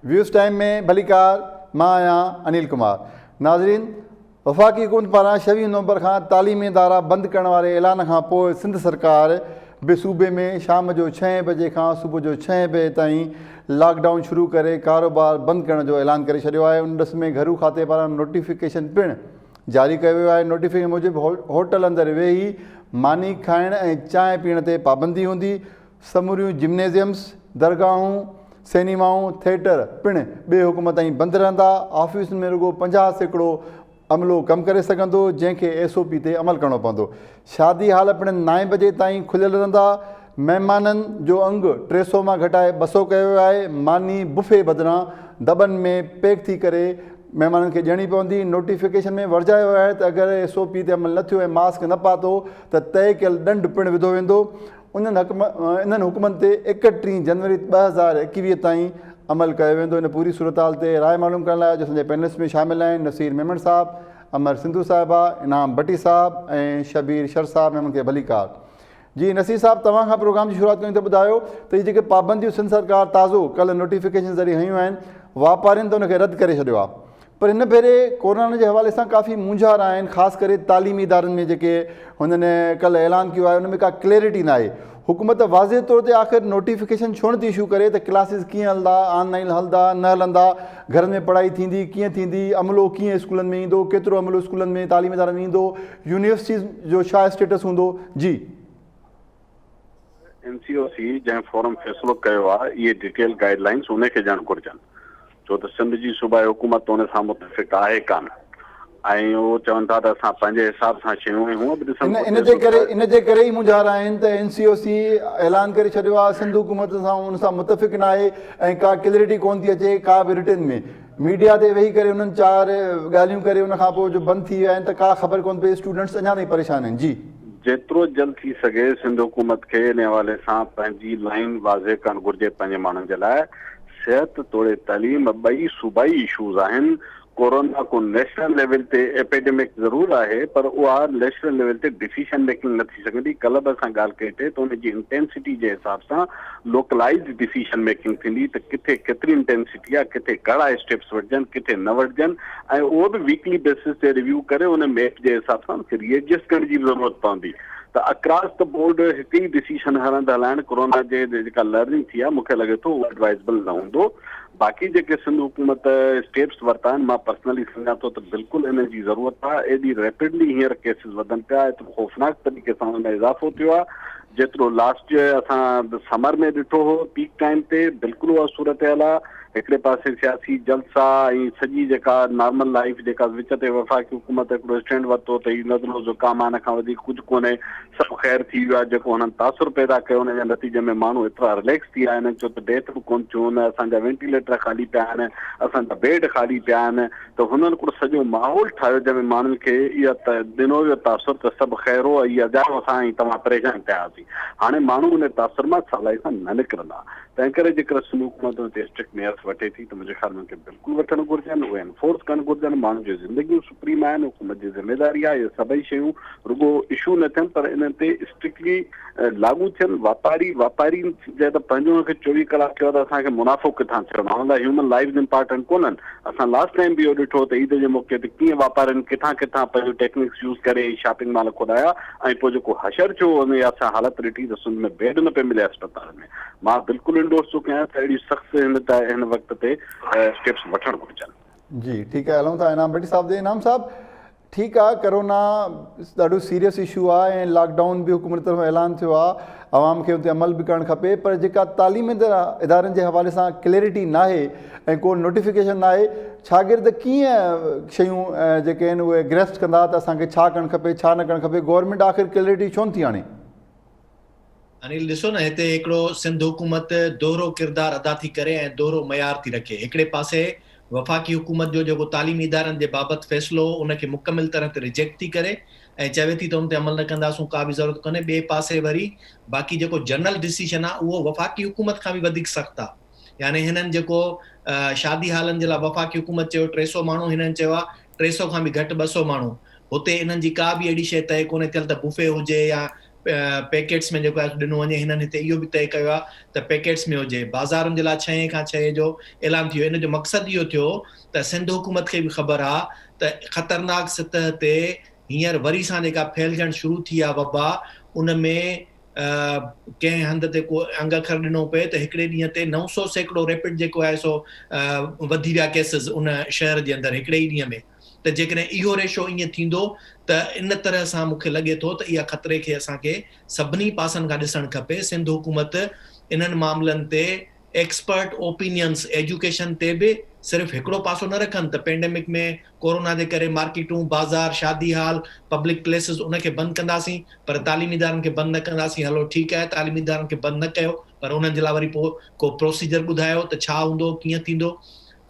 Waves time ۾ ڀليڪار مان آهيان انيل ڪمار ناظرين وفاقي حڪومت پاران ڇويهه نومبر کان تعليمي ادارا بند ڪرڻ واري اعلان کان پوء سنڌ سرڪار به صوبي ۾ شام جو ڇهين بجي کان صبح جو ڇهين بجي تائين لاڪ ڊائون شروع ڪري ڪاروبار بند ڪرڻ جو اعلان ڪري ڇڏيو آهي ان ڏس ۾ گهرو کاتي پاران نوٽيفڪيشن پڻ جاري ڪيو ويو آهي نوٽيفڪيشن موجب هوٽل اندر ويهي ماني کائڻ ۽ چانهه پيئڻ تي پابندي هوندي سموريون جمنيزيمز، درگاهون، سئنيمائون، ٿيٽر پڻ ٻئي حڪم تائين بند رهندا، آفيسن ۾ رڳو 50% عملو ڪم ڪري سگهندو، جنهن کي ايس او پي تي عمل ڪرڻو پوندو. شادي هال پڻ نائين بجي تائين کليل رهندا، مهمانن جو انگ 300 مان گهٽائي 200 ڪيو ويو آهي، ماني بفي بدران دٻن ۾ پيڪ ٿي ڪري مهمانن کي ڏيڻي پوندي، نوٽيفڪيشن ۾ ورجايو ويو آهي ته اگر ايس او پي تي عمل نه ٿيو ۽ ماسڪ نه پاتو ته طئي ڪيل ڏنڊ پڻ وڌو ويندو. انهن انهن حڪمن تي ايڪٽيهين جنوري 2021 تائين عمل ڪيو ويندو. ان پوري صورتحال تي راء معلوم ڪرڻ لاء اڄ اسان جي پينلسٽ ۾ شامل آهن نصير ميمڻ صاحب، امر سنڌو صاحبه، انعام ڀٽي صاحب ۽ شبير شر صاحب ميمڻ کي ڀليڪار. جي نصير صاحب توهان کان پروگرام جي شروعات ڪيون ته ٻڌايو ته هي جيڪي پابنديون سنڌ سرڪار تازو ڪلهه نوٽيفڪيشن ذريعي هنيون آهن واپارين ته ان کي رد ڪري ڇڏيو آهي پر هن ڀيري ڪورونا جي حوالي سان ڪافي مونجهارا آهن خاص ڪري تعليمي ادارن ۾ جيڪي هنن ڪلهه اعلان ڪيو آهي ان ۾ ڪا ڪليرٽي نه آهي حڪومت واضح طور تي آخر نوٽيفڪيشن ڇو نٿي اشو ڪري ته ڪلاسز ڪيئن هلندا آن لائن هلندا نه هلندا گهرن ۾ پڙهائي ٿيندي ڪيئن ٿيندي عملو ڪيئن اسڪولن ۾ ايندو ڪيترو عملو اسڪولن ۾ تعليمي ادارن ۾ ايندو يونيورسٽيز جو ڇا اسٽيٽس هوندو جي. اين سي او سي جنهن فورم فيصلو ڪيو آهي اهي ڊيٽيل گائيڊ لائنس ان کي ڏيڻ گهرجن ڇو ته سنڌ جي صوبائي حڪومت ته ان سان متفق آهي ڪانه ۽ اهو چون ٿا ته اسان پنهنجي حساب سان شيون ۽ هونء به ڏسڻ ان جي ڪري ان جي ڪري ئي مونجهارا آهن ته اين سي او سي اعلان ڪري ڇڏيو آهي سنڌ حڪومت سان ان سان متفق ناهي ۽ ڪا ڪليرٽي ڪون ٿي اچي ڪا به رٽن ۾ ميڊيا تي ويهي ڪري انهن چار ڳالهيون ڪري ان کان پوء جو بند ٿي ويا آهن ته ڪا خبر ڪونه پئي اسٽوڊنٽس اڃا تائين پريشان آهن جي. جيترو جلد ٿي سگهي سنڌ حڪومت کي ان حوالي سان پنهنجي لائين واضح ڪرڻ گهرجي پنهنجي ماڻهن جي لاء صحت توڙي تعليم ٻئي صوبائي اشوز آهن ڪورونا ڪو نيشنل ليول تي ايپيڊمڪ ضرور آهي پر اها نيشنل ليول تي ڊسيشن ميڪنگ نه ٿي سگهندي ڪلهه به اسان ڳالهه ڪئي تي ته ان جي انٽينسٽي جي حساب سان لوڪلائزڊ ڊسيشن ميڪنگ ٿيندي ته ڪٿي ڪيتري انٽينسٽي آهي ڪٿي ڪهڙا اسٽيپس وٺجن ڪٿي نه وٺجن ۽ اهو به ويڪلي بيسس تي ريويو ڪري ان ميپ جي حساب سان ان کري ايڊجسٽ ڪرڻ جي به ضرورت پوندي ته اڪراس the board هڪ ئي ڊسيشن هر هنڌ هلائڻ ڪورونا جي جيڪا لرننگ ٿي آهي مون کي لڳي ٿو اهو ايڊوائزبل نه هوندو باقي جيڪي سنڌ حڪومت اسٽيپس ورتا آهن مان پرسنلي سمجهان ٿو ته بلڪل انهن جي ضرورت آهي ايڏي ريپڊلي هينئر ڪيسز وڌن پيا ايترو خوفناڪ طريقي سان ان ۾ اضافو ٿيو آهي جيترو لاسٽ اسان سمر ۾ ڏٺو هو پيڪ ٽائيم تي بلڪل اها صورتحال آهي هڪڙي پاسي سياسي جلسا ۽ سڄي جيڪا نارمل لائيف جيڪا وچ تي وفاقي حڪومت هڪڙو اسٽينڊ ورتو ته هي نزلو زڪام آهي ان کان وڌيڪ ڪجهه ڪونهي سڀ خير ٿي ويو آهي جيڪو هنن تاثر پيدا ڪيو ان جي نتيجي ۾ ماڻهو ايترا رليڪس ٿي ويا هنن چيو ته ڊيٿ به ڪونه ٿيون اسان جا وينٽيليٽر خالي پيا آهن اسان جا بيڊ خالي پيا آهن ته هنن هڪڙو سڄو ماحول ٺاهيو جنهن ۾ ماڻهن کي اها ڏنو ويو تاثر ته سڀ خير هو ۽ اجايو اسان ۽ توهان پريشان ٿيا هئاسين. هاڻي ماڻهو ان تاثر مان سولائي سان نه نڪرندا. تنهنڪري جيڪر سنڌ حڪومت ان تي اسٽرڪٽ ميئرس وٺي ٿي ته منهنجي خيال ۾ ان کي بلڪل وٺڻ گهرجن، اهي انفورس ڪرڻ گهرجن، ماڻهن جون زندگيون سپريم آهن، حڪومت جي ذميواري آهي اهي سڀئي شيون رڳو اشو نه ٿين پر انهن تي اسٽرڪٽلي لاڳو ٿين، واپاري واپارين جي ته پنهنجو ان کي 24 ڪلاڪ چيو ته اسان کي منافعو ڪٿان ٿيڻو آهي، ان لاء هيومن لائيوز امپارٽنٽ ڪونهن، اسان لاسٽ ٽائيم به اهو ڏٺو ته عيد جي موقعي تي ڪيئن واپارين ڪٿان ڪٿان پنهنجون ٽيڪنڪس يوز ڪري شاپنگ مال کولايا ۽ پوء جيڪو حشر ٿيو ان جي اسان حالت ڏٺي ته سنڌ ۾ بيڊ نه پئي ملي اسپتالن ۾ مان بلڪل انڊورس ٿو ڪيان ته اهڙيون سخت هن وقت تي اسٽيپس وٺڻ گهرجن. جي ٺيڪ آهي هلون ٿا انعام ڀٽي صاحب ڏي انعام صاحب ٺيڪ آ ڪرونا ڏاڍو سيريس اشو آ ۽ لاڪ ڊائون به حڪومت طرفان اعلان ٿيو آ عوام کي ان تي عمل به ڪرڻ کپي پر جيڪا تعليمي ادارن جي حوالي سان ڪليرٽي ناهي ۽ ڪو نوٽيفڪيشن ناهي شاگرد ڪيئن شيون جيڪي آهن اهي گريسپ ڪندا ته اسان کي ڇا ڪرڻ کپي ڇا نه ڪرڻ کپي گورنمينٽ آخر ڪليرٽي ڇو نٿي آڻي. انيل ڏسو نه هتي هڪڙو سنڌ حڪومت دوهرو ڪردار ادا ٿي ڪري ۽ دوهرو معيار ٿي رکي هڪڙي پاسي وفاقي حڪومت جو جيڪو تعليمي ادارن جي بابت فيصلو هو ان کي مڪمل طرح تي ريجيڪٽ ٿي ڪري ۽ چوي ٿي ته ان تي عمل نه ڪنداسون ڪا به ضرورت ڪونهي ٻئي پاسي وري باقي جيڪو جنرل ڊسيشن آهي اهو وفاقي حڪومت کان به وڌيڪ سخت آهي يعني هنن جيڪو شادي هالن جي لاء وفاقي حڪومت چيو 300 ماڻهو هنن چيو آهي 300 کان به گهٽ 200 ماڻهو هتي انهن جي ڪا به اهڙي شيء طئي ڪونهي ٿيل ته بوفي هجي يا پيڪيٽس ۾ جيڪو آهي ڏنو وڃي هنن هتي اهو به طئي ڪيو آهي ته پيڪيٽس ۾ هجي بازارن جي لاء ڇهين کان ڇهين جو اعلان ٿي ويو ان جو مقصد اهو ٿيو ته سنڌ حڪومت کي به خبر آهي ته خطرناڪ سطح تي هينئر وري سان جيڪا ڦهلجڻ شروع ٿي آهي وبا ان ۾ ڪنهن هنڌ تي ڪو انگ اکر ڏنو پئي ته هڪڙي ڏينهن تي 900% ريپڊ جيڪو آهي سو وڌي ويا ڪيسز ان شهر جي اندر هڪڙي ئي ڏينهن ۾ ته جيڪڏهن اهو ريشو ائين ٿيندو ته ان طرح سان مون کي لڳي ٿو ته اها خطري کي اسان کي سڀني پاسن کان ڏسڻ کپي سنڌ حڪومت انهن معاملن تي ايڪسپرٽ اوپينينس ايجوڪيشن تي به صرف هڪڙو پاسو نه رکن ته پينڊيمڪ ۾ ڪورونا جي ڪري مارڪيٽون، بازار، شادي هال، پبلڪ پليسز ان کي بند ڪنداسين پر تعليمي ادارن کي بند نه ڪنداسين هلو ٺيڪ آهي تعليمي ادارن کي بند نه ڪيو پر انهن جي لاء وري پوء ڪو پروسيجر ٻڌايو ته ڇا هوندو ڪيئن ٿيندو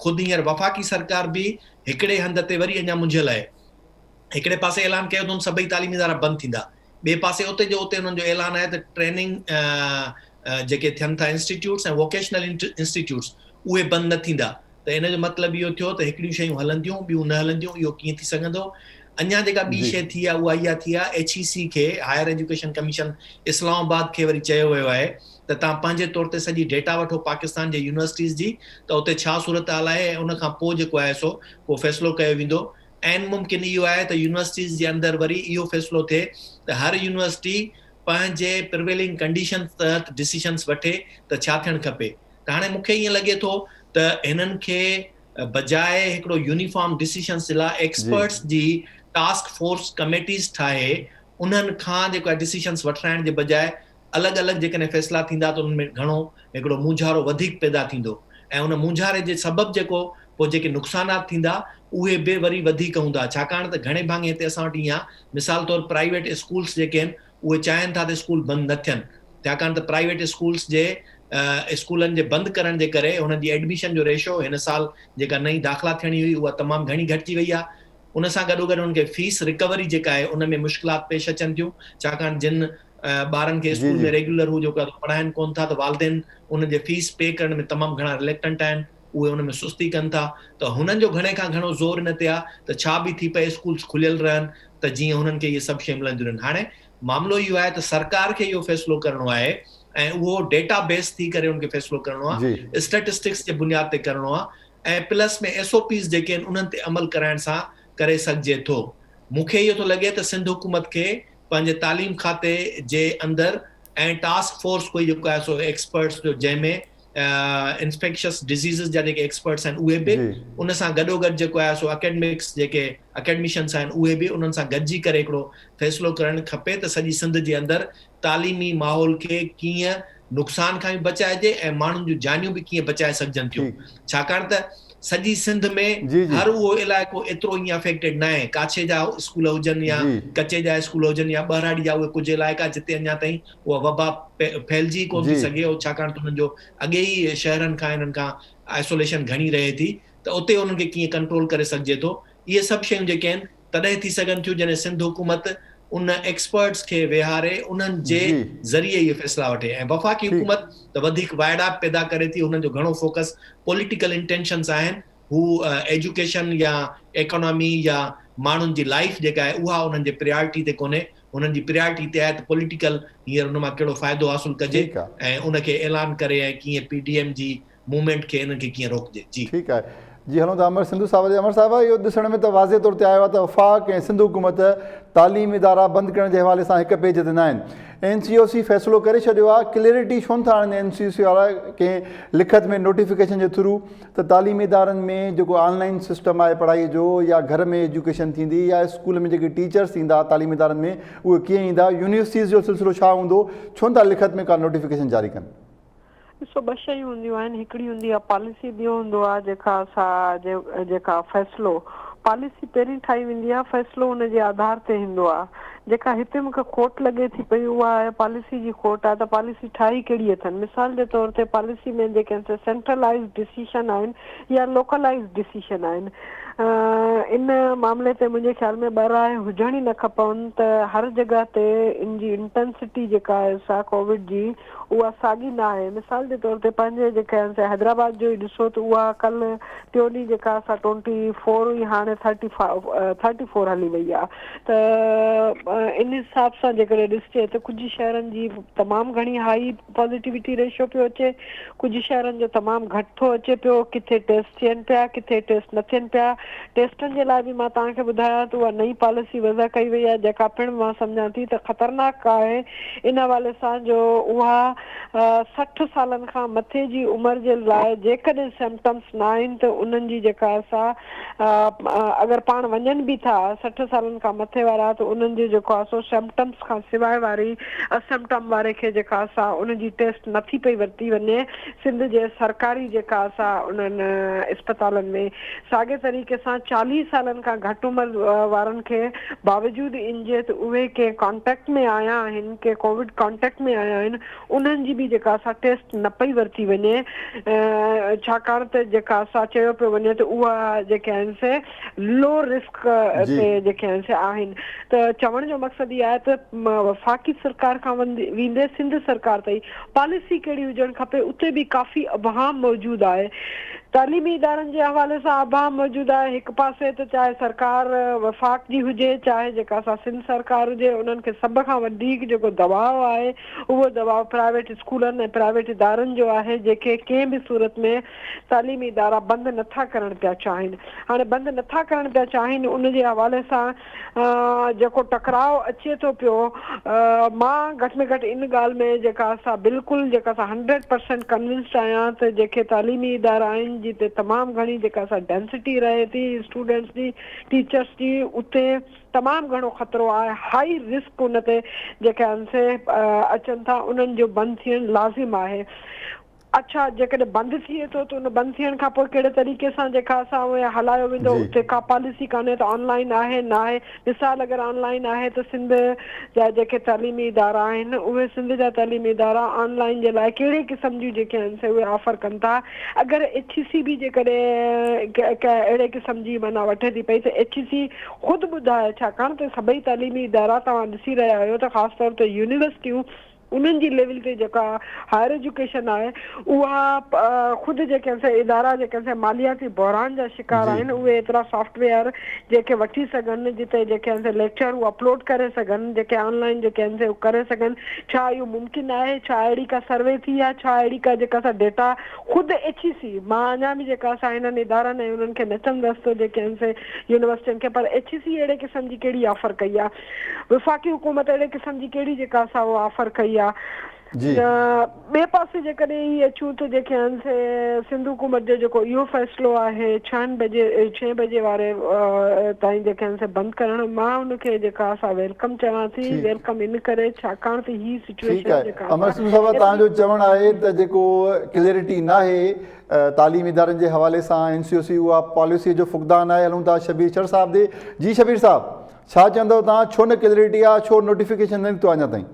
خود هينئر وفاقي سرڪار به هڪڙي هنڌ تي وري اڃا منجهيل آهي هڪڙي پاسي اعلان ڪيو اٿن سڀئي تعليمي ادارا بند ٿيندا ٻئي پاسي اتي جو اتي انهن جو اعلان آهي ته ٽريننگ جيڪي ٿين ٿا انسٽيٽيوٽس ۽ ووڪيشنل انسٽيٽيوٽس اهي بند نه ٿيندا ته ان جو مطلب اهو ٿيو ته هڪڙيون شيون هلنديون ٻيون نه هلنديون اهو ڪيئن ٿي سگهندو اڃا جيڪا ٻي شيء ٿي آهي اها اها ٿي آهي ايڇ اي سي کي higher education commission Islamabad کي وري چيو ويو آهي ته توهان پنهنجي طور تي سڄي ڊيٽا وٺو پاڪستان جي يونيورسٽيز جي ته اتي ڇا صورتحال آهي ۽ ان کان پوء جيڪو آهي سو ڪو فيصلو ڪيو ويندو عين ممڪن اهو آهي ته يونيورسٽيز جي اندر وري اهو فيصلو ٿئي ته هر يونيورسٽي پنهنجي پرويلنگ ڪنڊيشنز تحت ڊسيشنز وٺي ته ڇا ٿيڻ کپي ته هاڻي مون کي ائين لڳي ٿو ته هنن کي بجاء هڪڙو يونيفارم ڊسيشنز جي لاء ايڪسپرٽس جي ٽاسڪ فورس ڪميٽيز ٺاهي انهن کان جيڪو آهي ڊسيشنز وٺرائڻ جي بجاء الڳ الڳ جيڪڏهن فيصلا ٿيندا ته انهن ۾ گهڻو هڪڙو مونجهارو وڌيڪ پيدا ٿيندو ۽ ان مونجهاري جي سبب جيڪو پوء جيڪي نقصانات ٿيندا اهي به وري وڌيڪ هوندا ڇاڪاڻ ته گهڻي ڀاڱي هتي اسان وٽ ائين آهي مثال طور پرائيويٽ اسڪولس جيڪي آهن اهي چاهين ٿا ته اسڪول بند نه ٿين ڇاڪاڻ ته پرائيويٽ اسڪولس جي اسڪولن جي بند ڪرڻ جي ڪري انهن جي ايڊميشن جو ريشو هن سال جيڪا نئين داخلا ٿيڻي هئي اها تمام گهڻي گهٽجي وئي آهي ان سان گڏوگڏ انهن کي فيس رڪوري جيڪا آهي ان ۾ مشڪلات پيش اچن ٿيون ڇاڪاڻ جن ٻارن کي اسڪول ۾ ريگيولر هو جيڪو آهي پڙهائن ڪون ٿا ته والدين انهن جي فيس پي ڪرڻ ۾ تمام گهڻا رليڪٽنٽ آهن اهي ان ۾ سستي ڪن ٿا ته هنن جو گهڻي کان گهڻو زور ان تي آهي ته ڇا به ٿي پئي اسڪولس کليل رهن ته جيئن هنن کي اهي سڀ شيون ملنديون رهن هاڻي معاملو اهو آهي ته سرڪار کي اهو فيصلو ڪرڻو آهي ۽ اهو ڊيٽا بيس ٿي ڪري ان کي فيصلو ڪرڻو آهي اسٽيٽسٽڪس جي بنياد تي ڪرڻو آهي ۽ پلس ۾ ايس او پيز جيڪي آهن انهن تي عمل ڪرائڻ سان ڪري سگهجي ٿو. مون کي اهو ٿو لڳي ته سنڌ حڪومت کي پنهنجي تعليم کاتي جي اندر ۽ ٽاسڪ فورس ڪوئي جيڪو آهي سو ايڪسپرٽس جو جنهن ۾ انفيڪشس ڊزيزز جا جيڪي ايڪسپرٽس آهن اهي به ان سان گڏوگڏ جيڪو آهي سو اڪيڊمڪس جيڪي اڪيڊميشنس آهن اهي به انهن سان گڏجي ڪري هڪڙو فيصلو ڪرڻ کپي ته سڄي سنڌ جي اندر تعليمي ماحول کي ڪيئن نقصان کان به بچائجي ۽ ماڻهن جون جانيون به ڪيئن بچائي سگهجن ٿيون ڇاڪاڻ ته سڄي سنڌ ۾ هر اهو علائقو ايترو ائين افيڪٽيڊ ناهي ڪاڇي جا اسڪول هجن يا ڪچي جا اسڪول هجن يا ٻهراڙي جا اهي ڪجهه علائقا جتي اڃا تائين اها وبا ڦهلجي ئي ڪونه ٿي سگهي ڇاڪاڻ ته انهن جو اڳي ئي شهرن کان انهن کان آئسوليشن گهڻي رهي ٿي ته اتي انهن کي ڪيئن ڪنٽرول ڪري سگهجي ٿو اهي سڀ شيون جيڪي آهن تڏهن ٿي سگهن ٿيون جڏهن سنڌ حڪومت ان ايڪسپرٽس کي ويهاري انهن جي ذريعي اهي فيصلا وٺي ۽ وفاقي حڪومت ته وڌيڪ وائڙائپ پيدا ڪري ٿي انهن جو گهڻو فوڪس پوليٽيڪل انٽينشنس آهن هو ايجوڪيشن يا ايڪانامي يا ماڻهن جي لائيف جيڪا آهي اها انهن جي پريارٽي تي ڪونهي انهن جي پريارٽي تي آهي ته پوليٽيڪل هينئر ان مان ڪهڙو فائدو حاصل ڪجي ۽ ان کي اعلان ڪري ۽ ڪيئن پي ڊي ايم جي موومينٽ کي انهن کي ڪيئن روڪجي جي. ٺيڪ آهي جي هلون ٿا امر سنڌو صاحب ڏي امر صاحب اهو ڏسڻ ۾ ته واضح طور تي آيو آهي ته وفاق ۽ سنڌ حڪومت تعليم ادارا بند ڪرڻ جي حوالي سان هڪ پيج تي ناهن اين سي او سي فيصلو ڪري ڇڏيو آهي ڪليرٽي ڇو نٿا آڻين اين سي او سي وارا ڪنهن لکت ۾ نوٽيفڪيشن جي ٿرو ته تعليمي ادارن ۾ جيڪو آن لائن سسٽم آهي پڙهائي جو يا گهر ۾ ايجوڪيشن ٿيندي يا اسڪول ۾ جيڪي ٽيچرس ايندا تعليمي ادارن ۾ اهي ڪيئن ايندا يونيورسٽيز جو سلسلو ڇا هوندو ڇو نٿا لکت ۾ ڪا نوٽيفڪيشن جاري ڪن. ڏسو ٻه شيون هونديون آهن هڪڙي هوندي آهي پاليسي ٻيو هوندو آهي جيڪا سا جيڪا فيصلو پاليسي پهرين ٺاهي ويندي آهي فيصلو ان جي آڌار تي هوندو آهي جيڪا هتي مونکي کوٽ لڳي ٿي پئي اها آهي پاليسي جي کوٽ آهي ته پاليسي ٺاهي ڪهڙي اٿن مثال جي طور تي پاليسي ۾ جيڪي آهن سي سينٽرلائيزڊ ڊسيشن آهن يا لوڪلائيزڊ ڊسيشن آهن ان معاملي تي منهنجي خيال ۾ ٻه راء هجڻ ئي نه کپن ته هر جڳهه تي ان جي انٽينسٽي جيڪا آهي سا ڪووڊ جي اها ساڳي نه آهي. مثال جي طور تي پنهنجي جيڪا آهن سي حيدرآباد جو ئي ڏسو ته اها ڪلهه ٽيون ڏينهن جيڪا سا ٽونٽي فور هئي هاڻي هاڻي 34 هلي وئي آهي ته ان حساب سان جيڪڏهن ڏسجي ته ڪجهه شهرن جي تمام گهڻي هائي پازيٽيوٽي ريشو پيو اچي، ڪجهه شهرن جو تمام گهٽ ٿو اچي پيو، ڪٿي ٽيسٽ ٿين پيا ڪٿي ٽيسٽ نه ٿين پيا، ٽيسٽن جي لاء به مان توهان کي ٻڌايان ته اها نئين پاليسي وضع ڪئي وئي آهي جيڪا پڻ مان سمجهان ٿي ته خطرناڪ آهي ان حوالي سان جو اها 60 سالن کان مٿي جي عمر جي لاء جيڪڏهن سمپٽمس نه آهن ته انهن جي جيڪا سا اگر پاڻ وڃن به ٿا 60 سالن کان مٿي وارا ته انهن جو جيڪو آهي سو سمپٽمس کان سواء واري اسمپٽم واري کي جيڪا سا ان جي ٽيسٽ نٿي پئي ورتي وڃي سنڌ جي سرڪاري جيڪا سا انهن اسپتالن ۾ ساڳي طريقي سان 40 سالن کان گهٽ عمر وارن کي باوجود ان جي ته اهي ڪنهن ڪانٽيڪٽ ۾ آيا آهن ڪنهن ڪووڊ ڪانٽيڪٽ ۾ آيا آهن انهن جي به جيڪا سا ٽيسٽ نه پئي ورتي وڃي ڇاڪاڻ ته جيڪا سا چيو پيو وڃي ته اها جيڪي آهن سي لو رسڪ تي جيڪي آهن سي آهن ته چوڻ جو مقصد اهو آهي ته وفاقي سرڪار کان ويندي سنڌ سرڪار تائين پاليسي ڪهڙي هجڻ کپي اتي به ڪافي ابهام موجود آهي تعليمي ادارن جي حوالي سان ابهام موجود آهي هڪ پاسي ته چاهي سرڪار وفاق جي هجي چاهي جيڪا سا سنڌ سرڪار هجي انهن کي سڀ کان وڌيڪ جيڪو دٻاء آهي اهو دٻاء پرائيويٽ اسڪولن ۽ پرائيويٽ ادارن جو آهي جيڪي ڪنهن به صورت ۾ تعليمي ادارا بند نه ٿا ڪرڻ پيا چاهين. هاڻي بند نه ٿا ڪرڻ پيا چاهين ان جي حوالي سان جيڪو ٽڪراء اچي ٿو پيو مان گهٽ ۾ گهٽ ان ڳالهه ۾ جيڪا سا بلڪل جيڪا سا هنڊريڊ پرسينٽ ڪنونسڊ آهيان ته جيڪي تعليمي ادارا آهن جتي تمام گهڻي جيڪا سا ڊينسٽي رهي ٿي اسٽوڊنٽس جي ٽيچرس جي اتي تمام گهڻو خطرو آهي هائي رسڪ ان تي جيڪي آهن سي اچن ٿا انهن جو بند ٿيڻ لازم آهي اڇا جيڪڏهن بند ٿئي ٿو ته ان بند ٿيڻ کان پوء ڪهڙي طريقي سان جيڪا سا اهي هلايو ويندو اتي ڪا پاليسي ڪانهي ته آن لائن آهي نه آهي مثال اگر آن لائن آهي ته سنڌ جا جيڪي تعليمي ادارا آهن اهي سنڌ جا تعليمي ادارا آن لائن جي لاء ڪهڙي قسم جون جيڪي آهن سي اهي آفر ڪن ٿا اگر ايڇ اي سي به جيڪڏهن ڪنهن اهڙي قسم جي معنيٰ وٺي ٿي پئي ته ايڇ اي سي خود ٻڌائي ڇاڪاڻ ته سڀئي تعليمي ادارا توهان ڏسي رهيا آهيو ته خاص طور تي يونيورسٽيون انهن جي ليول تي جيڪا هائر ايجوڪيشن آهي اها خود جيڪي آهن سي ادارا جيڪي آهن سي مالياتي بحران جا شڪار آهن اهي ايترا سافٽ ويئر جيڪي وٺي سگهن جتي جيڪي آهن سي ليڪچر هو اپلوڊ ڪري سگهن جيڪي آن لائن جيڪي آهن سي هو ڪري سگهن ڇا اهو ممڪن آهي ڇا اهڙي ڪا سروي ٿي آهي ڇا اهڙي ڪا جيڪا سا ڊيٽا خود ايڇ اي سي مان اڃا به جيڪا سا هنن ادارن ۽ انهن کي نه چوندس ته جيڪي آهن سي يونيورسٽين کي پر ايڇ اي سي اهڙي قسم جي ڪهڙي آفر ڪئي آهي وفاقي حڪومت اهڙي قسم جي ڪهڙي جيڪا سا اها آفر ڪئي آهي ٻئي پاسي جيڪڏهن هي اچون ته جيڪي آهن سي سنڌ حڪومت جو جيڪو اهو فيصلو آهي ڇهن بجي ڇهين بجي واري تائين جيڪي آهن سي بند ڪرڻ مان ان کي جيڪا سا welcome چوان ٿي welcome ان ڪري ڇاڪاڻ ته هي ٺيڪ آهي امر سنڌو صاحب توهان جو چوڻ آهي ته جيڪو ڪليرٽي ناهي تعليمي ادارن جي حوالي سان اين سي او سي اها پاليسي جو فقدان آهي هلون ٿا شبير شر صاحب ڏي جي شبير صاحب ڇا چوندو توهان ڇو نه ڪليرٽي آهي ڇو نوٽيفڪيشن نه نڪتو اڃا تائين.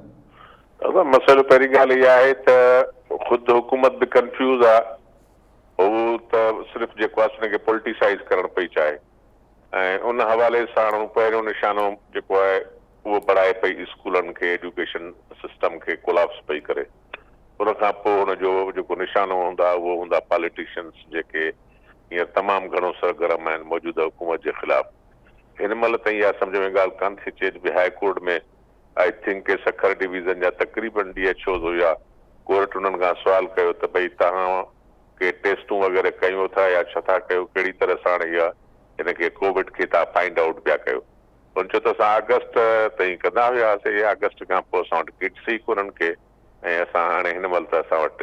دادا مسئلو پهرين ڳالهه اها آهي ته خود حڪومت به ڪنفيوز آهي هو ته صرف جيڪو آهي ان کي پولٽيسائز ڪرڻ پئي چاهي ۽ ان حوالي ساڻ هو پهريون نشانو جيڪو آهي اهو بڻائي پئي اسڪولن کي ايجوڪيشن سسٽم کي ڪولاپس پئي ڪري ان کان پوء ان جو جيڪو نشانو هوندا اهو هوندا پاليٽيشنس جيڪي هينئر تمام گهڻو سرگرم آهن موجوده حڪومت جي خلاف هن مهل تائين اها سمجهه ۾ ڳالهه ڪانه ٿي اچي به high court ۾ I think K Sukkur division جا تقريبن ڊي ايڇ اوز هيا ڪورٽ انهن کان سوال ڪيو ته ڀئي توهان ڪي ٽيسٽون وغيره ڪيون ٿا يا ڇا ٿا ڪيو ڪهڙي طرح ساڻ اها هن کي ڪووڊ کي توهان فائنڊ آئوٽ پيا ڪيو هن چيو ته اسان آگسٽ تائين ڪندا هياسي آگسٽ کان پوء اسان وٽ ڪٽس ئي ڪونهن ڪي ۽ اسان هاڻي هن مهل ته اسان وٽ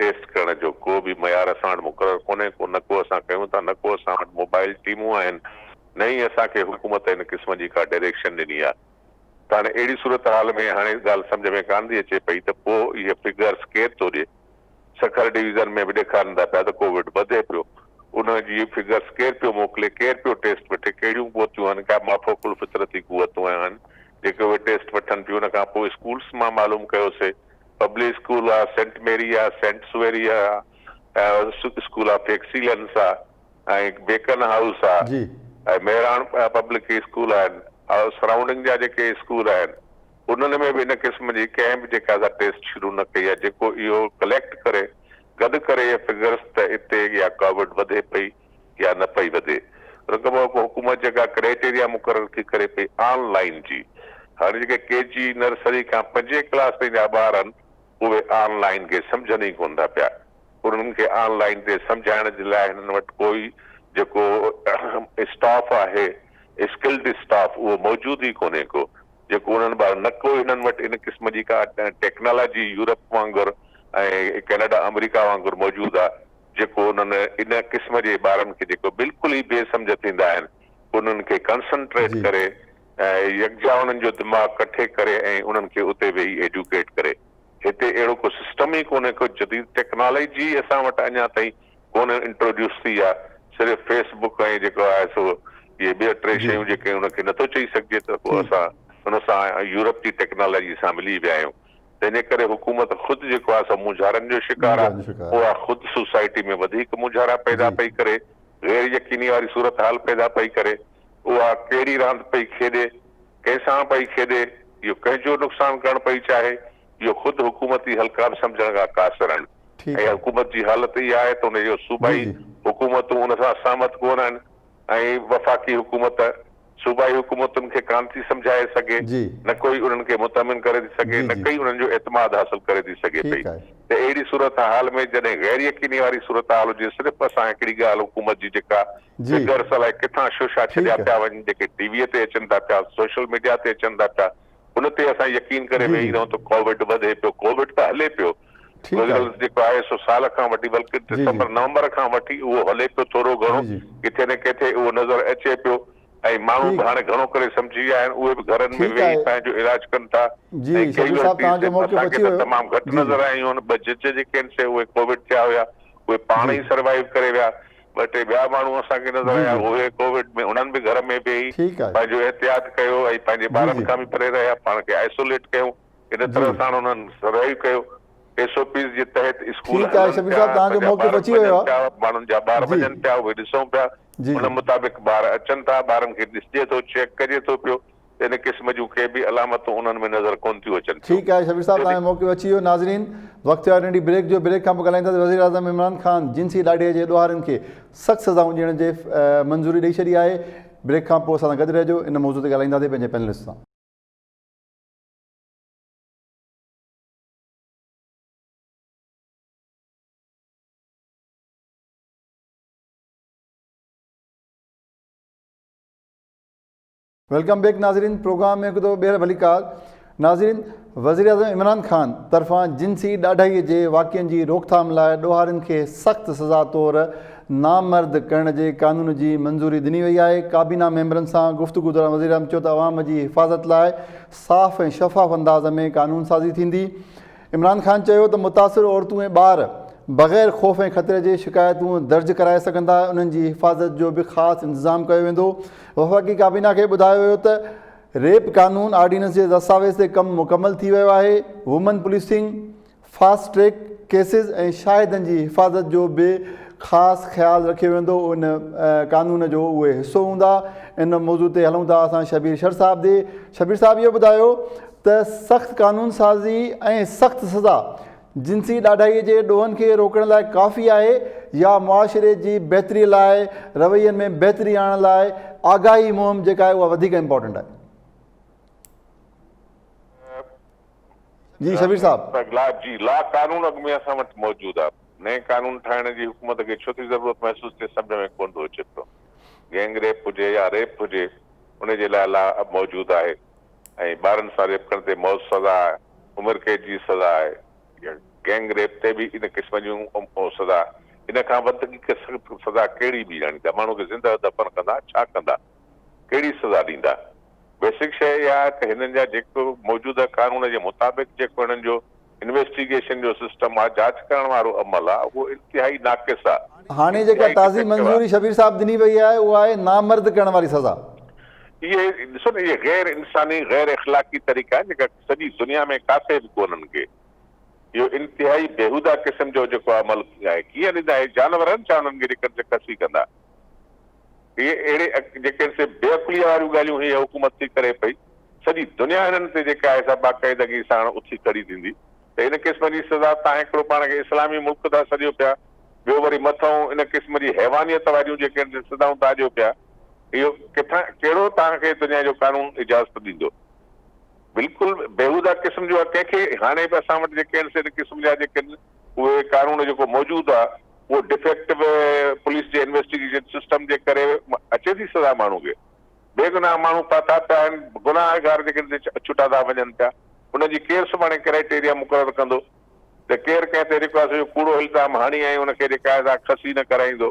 ٽيسٽ ڪرڻ جو ڪو به معيار اسان وٽ مقرر ڪونهي ڪو نه ڪو اسان ڪيون ٿا نه ڪو اسان وٽ موبائل ٽيمون آهن نه ئي اسان کي حڪومت ان قسم جي ڪا ڊائريڪشن ڏني آهي ته هاڻي اهڙي صورتحال ۾ هاڻي ڳالهه سمجهه ۾ ڪانه ٿي اچي پئي ته پوء اهي فگرس ڪير ٿو ڏئي سکر ڊويزن ۾ به ڏيکارن ٿا پيا ته ڪووڊ وڌي پيو ان جي فگرس ڪير پيو موڪلي ڪير پيو ٽيسٽ وٺي ڪهڙيون قوتيون آهن ڪا مافوق الفطرتي قوتون آهن جيڪي اهي ٽيسٽ وٺن پيون ان کان پوء اسڪولس مان معلوم ڪيوسي پبلڪ اسڪول آ سينٽ ميري آ سينٽ سويري آ اسڪول آف ايڪسيلنس آ ۽ بيڪن هائوس آ ۽ مهراڻ پبلڪ اسڪول آهن سرائونڊنگ جا جيڪي اسڪول آهن انهن ۾ به ان قسم جي ڪنهن به جيڪا سا ٽيسٽ شروع نه ڪئي آهي جيڪو اهو ڪليڪٽ ڪري گڏ ڪري اهي فگرس ته اتي يا ڪووڊ وڌي پئي يا نه پئي وڌي. ان کان پوء حڪومت جيڪا ڪرائيٽيريا مقرر ٿي ڪري پئي آن لائين جي هاڻي جيڪي ڪي جي نرسري کان پنجين ڪلاس تائين جا ٻار آهن اهي آن لائين کي سمجهن ئي ڪونه ٿا پيا انهن کي آن لائين تي سمجهائڻ جي لاء هنن وٽ ڪوئي جيڪو اسٽاف آهي اسڪلڊ اسٽاف اهو موجود ئي ڪونهي ڪو جيڪو انهن ٻارن نه ڪو هنن وٽ ان قسم جي ڪا ٽيڪنالاجي يورپ وانگر ۽ ڪينيڊا آمريڪا وانگر موجود آهي جيڪو انهن ان قسم جي ٻارن کي جيڪو بلڪل ئي بي سمجهه ٿيندا آهن انهن کي ڪنسنٽريٽ ڪري ۽ يڪجا انهن جو دماغ ڪٺي ڪري ۽ انهن کي اتي ويهي ايڊيوڪيٽ ڪري. هتي اهڙو ڪو سسٽم ئي ڪونهي ڪو جديد ٽيڪنالاجي اسان وٽ اڃا تائين ڪونه انٽروڊيوس ٿي آهي صرف فيس بڪ ۽ جيڪو آهي سو اهي ٻه ٽي شيون جيڪي ان کي نٿو چئي سگهجي ته ڪو اسان ان سان يورپ جي ٽيڪنالاجي سان ملي ويا آهيون تنهن جي ڪري حڪومت خود جيڪو آهي سو مونجهارن جو شڪار آهي اها خود سوسائٽي ۾ وڌيڪ مونجهارا پيدا پئي ڪري غير يقيني واري صورتحال پيدا پئي ڪري اها ڪهڙي راند پئي کيڏي ڪنهن سان پئي کيڏي، اهو ڪنهن جو نقصان ڪرڻ پئي چاهي، اهو خود حڪومتي حلقا به سمجهڻ کان قاصر آهن ۽ حڪومت جي حالت اها آهي ته ان جو صوبائي حڪومتون ان سان سهمت ڪونه آهن ۽ وفاقي حڪومت صوبائي حڪومتن کي ڪانه ٿي سمجهائي سگهي، نه ڪوئي انهن کي مطمئن ڪري ٿي سگهي، نه ڪئي انهن جو اعتماد حاصل ڪري ٿي سگهي پئي ته اهڙي صورتحال ۾ جڏهن غير يقيني واري صورتحال هجي صرف اسان هڪڙي ڳالهه حڪومت جي جيڪا فگرس الائي ڪٿان شوشا ڇڏيا پيا وڃن جيڪي ٽي وي تي اچن ٿا پيا سوشل ميڊيا تي اچن ٿا پيا ان تي اسان يقين ڪري ويهي رهون ته ڪووڊ وڌي پيو ڪووڊ ته هلي پيو گذريل جيڪو آهي سو سال کان وٺي بلڪه ڊسمبر نومبر کان وٺي اهو هلي پيو ٿورو گهڻو ڪٿي نه ڪٿي اهو نظر اچي پيو ۽ ماڻهو به هاڻي گهڻو ڪري سمجهي ويا آهن اهي به گهرن ۾ ويهي پنهنجو علاج ڪن ٿا ۽ ڪيولٽيز اسان کي ته تمام گهٽ نظر آيون آهن ٻه جج جيڪي آهن سي اهي ڪووڊ ٿيا هيا اهي پاڻ ئي سروائيو ڪري ويا ٻه ٽي ٻيا ماڻهو اسان کي نظر آيا اهي ڪووڊ ۾ انهن به گهر ۾ ويهي پنهنجو احتياط ڪيو ۽ پنهنجي ٻارن کان به پري رهيا پاڻ کي آئسوليٽ ڪيو ان طرح ساڻ انهن سروائيو ڪيو ايس او پيز جي تحت اسڪول هلن پيا پنهنجا ٻار وڃن پيا ماڻهن جا ٻار وڃن پيا اهي ڏسون پيا ان مطابق ٻار اچن ٿا ٻارن کي ڏسجي ٿو چيڪ ڪجي ٿو پيو ان قسم جون ڪي به علامتون انهن ۾ نظر ڪونه ٿيون اچن پيون. ٺيڪ آهي شبير صاحب توهان جو موقعو اچي ويو ناظرين وقت ٿيو آهي ننڍي بريڪ جو بريڪ کان پوء ڳالهائينداسين وزيراعظم عمران خان جنسي ڏاڍي جي ڏوهارين کي سخت سزائون ڏيڻ جي منظوري ڏئي ڇڏي آهي بريڪ کان پوء اسان سان گڏ رهجو ان موضوع تي ڳالهائينداسين پنهنجي پينلسٽ سان. Welcome back ناظرين پروگرام ۾ هڪ دفعو ٻيهر ڀليڪار ناظرين وزيراعظم عمران خان طرفان جنسي ڏاڍائي جي واقعن جي روڪٿام لاء ڏوهارين کي سخت سزا طور نامرد ڪرڻ جي قانون جي منظوري ڏني وئي آهي ڪابينا ميمبرن سان گفتگو دوران وزيراعظم چيو ته عوام جي حفاظت لاء صاف ۽ شفاف انداز ۾ قانون سازي ٿيندي عمران خان چيو ته متاثر عورتون ۽ ٻار بغير خوف ۽ خطري جي شڪايتون درج ڪرائي سگهندا، انهن جي حفاظت جو به خاص انتظام ڪيو ويندو. وفاقي ڪابينا کي ٻڌايو ويو ته ريپ قانون آرڊيننس جي دستاويز تي ڪم مڪمل ٿي ويو آهي، women policing, fast track cases ۽ شاهدن جي حفاظت جو به خاص خيال رکيو ويندو، ان قانون جو اهي حصو هوندا. ان موضوع تي هلون ٿا اسان شبير شر صاحب ڏي. شبير صاحب اهو ٻڌايو ته سخت قانون سازي ۽ سخت سزا جنسي ڏاڍائي جي ڏوهن کي روڪڻ لاء ڪافي آهي يا معاشري جي بهتري لاء روين ۾ بهتري آڻڻ لاء آگاهي مهم جيڪا آهي اها وڌيڪ امپورٽنٽ آهي. جي شبير صاحب. جي لا قانون اڳ ۾ اسان وٽ موجود آهي نئين قانون ٺاهڻ جي حڪومت کي ڇو ٿي ضرورت محسوس ٿئي سمجهه ۾ ڪونه ٿو اچي پيو گينگ ريپ هجي يا ريپ هجي ان جي لاء لا موجود آهي ۽ ٻارن سان ريپ ڪرڻ تي موت سزا آهي، عمر قيد جي سزا آهي يا گينگ ريپ تي به ان قسم جون سزا ان کان وڌيڪ سخت سزا ڪهڙي به ڄاڻيندا ماڻهو کي زنده دفن ڪندا ڇا ڪندا ڪهڙي سزا ڏيندا بيسڪ شيء اها آهي ته هنن جا جيڪو موجوده قانون جي مطابق جيڪو هنن جو انويسٽيگيشن جو سسٽم آ جاچ ڪرڻ وارو عمل آ اهو انتهائي ناقص آ هاڻي جيڪا انتهائي تازي ڊفيڪٽو آ. منظوري شبير صاحب ڏني وئي آهي اها آهي نامرد ڪرڻ واري سزا. اهي ڏسو نه اهي غير انساني غير اخلاقي طريقا آهن جيڪا سڄي دنيا ۾ ڪاٿي به ڪونهن ڪي اهو انتهائي بيهوده قسم جو جيڪو عمل آهي ڪيئن ڏيندا اهي جانور آهن ڇا انهن کي جيڪر سي ڪسي ڪندا اهي اهڙي جيڪي سي بي عقلي واريون ڳالهيون هي حڪومت ٿي ڪري پئي سڄي دنيا هنن تي جيڪا آهي سا باقاعدگي ساڻ اٿي کڙي ٿيندي ته ان قسم جي سزا تان هڪڙو پاڻ کي اسلامي ملڪ ٿا سڏيو پيا ٻيو وري مٿئون ان قسم جي حيوانيت واريون جيڪي آهن سي سزائون ٿا ڏيو پيا. اهو ڪٿان ڪهڙو توهان کي دنيا جو قانون اجازت ڏيندو؟ بلڪل بيهوده قسم جو آهي ڪنهن کي هاڻي به اسان وٽ جيڪي آهن سي ان قسم جا جيڪي آهن اهي قانون جيڪو موجود آهي اهو ڊفيڪٽو پوليس جي انويسٽيگيشن سسٽم جي ڪري اچي ٿي سزا ماڻهو کي بيگناهه ماڻهو ڦاٿا پيا آهن گناهگار جيڪي آهن سي ڇٽا ٿا وڃن پيا ان جي ڪير سڀاڻي ڪرائيٽيريا مقرر ڪندو ته ڪير ڪنهن تي جيڪو آهي سو ڪوڙو الزام هڻي ۽ ان کي جيڪا آهي سا خصي نه ڪرائيندو.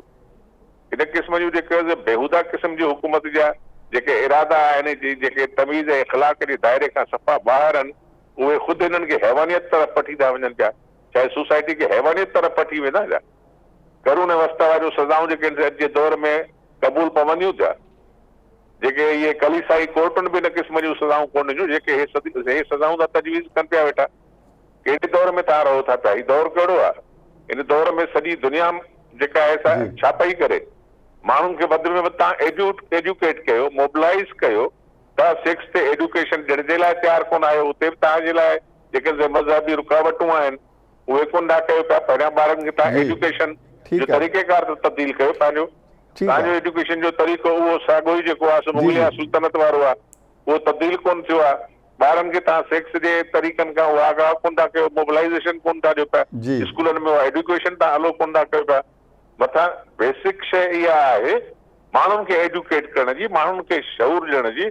ان قسم جون جيڪي آهي بيهوده قسم جي حڪومت جا جيڪي ارادا آهن جي جيڪي تميز ۽ اخلاق جي دائري کان صفا ٻاهر آهن اهي خود هنن کي حيوانيت طرف وٺي ٿا وڃن پيا. ڇا هي سوسائٽي کي حيوانيت طرف وٺي ويندا ڇا؟ قرون وسطيٰ واريون سزائون جيڪي آهن سي اڄ جي دور ۾ قبول پونديون ڇا؟ جيڪي اهي ڪليسائي ڪورٽن به ان قسم جون سزائون ڪونه ڏنيون جيڪي هي سزائون ٿا تجويز ڪن پيا ويٺا. ڪهڙي دور ۾ توهان رهو ٿا پيا؟ هي دور ڪهڙو آهي؟ هن دور ۾ سڄي دنيا جيڪا آهي سا ڇا پئي ڪري؟ ماڻهن کي وڌ ۾ وڌ توهان ايڊيوڪيٽ ڪيو، موبلائيز ڪيو، توهان سيڪس تي ايڊيوڪيشن ڏيڻ جي لاء تيار ڪونه آهيو، اتي به توهان جي لاء جيڪي مذهبي رڪاوٽون آهن اهي ڪونه ٿا ڪيو پيا، پهريان ٻارن کي توهان ايڊيوڪيشن جو طريقيڪار ته تبديل ڪيو پنهنجو، توهان جو ايڊيوڪيشن جو طريقو اهو ساڳيو ئي جيڪو آهي سو مغليه سلطنت وارو آهي، اهو تبديل ڪونه ٿيو آهي. ٻارن کي توهان سيڪس جي طريقن کان اهو آگاهه ڪونه ٿا ڪيو، موبلائيزيشن ڪونه ٿا ڏيو پيا، اسڪولن ۾ اها ايڊيوڪيشن توهان الو ڪونه ٿا ڪيو پيا. مٿان بيسڪ شيء اها آهي ماڻهن کي ايڊيوڪيٽ ڪرڻ جي، ماڻهن کي شعور ڏيڻ جي،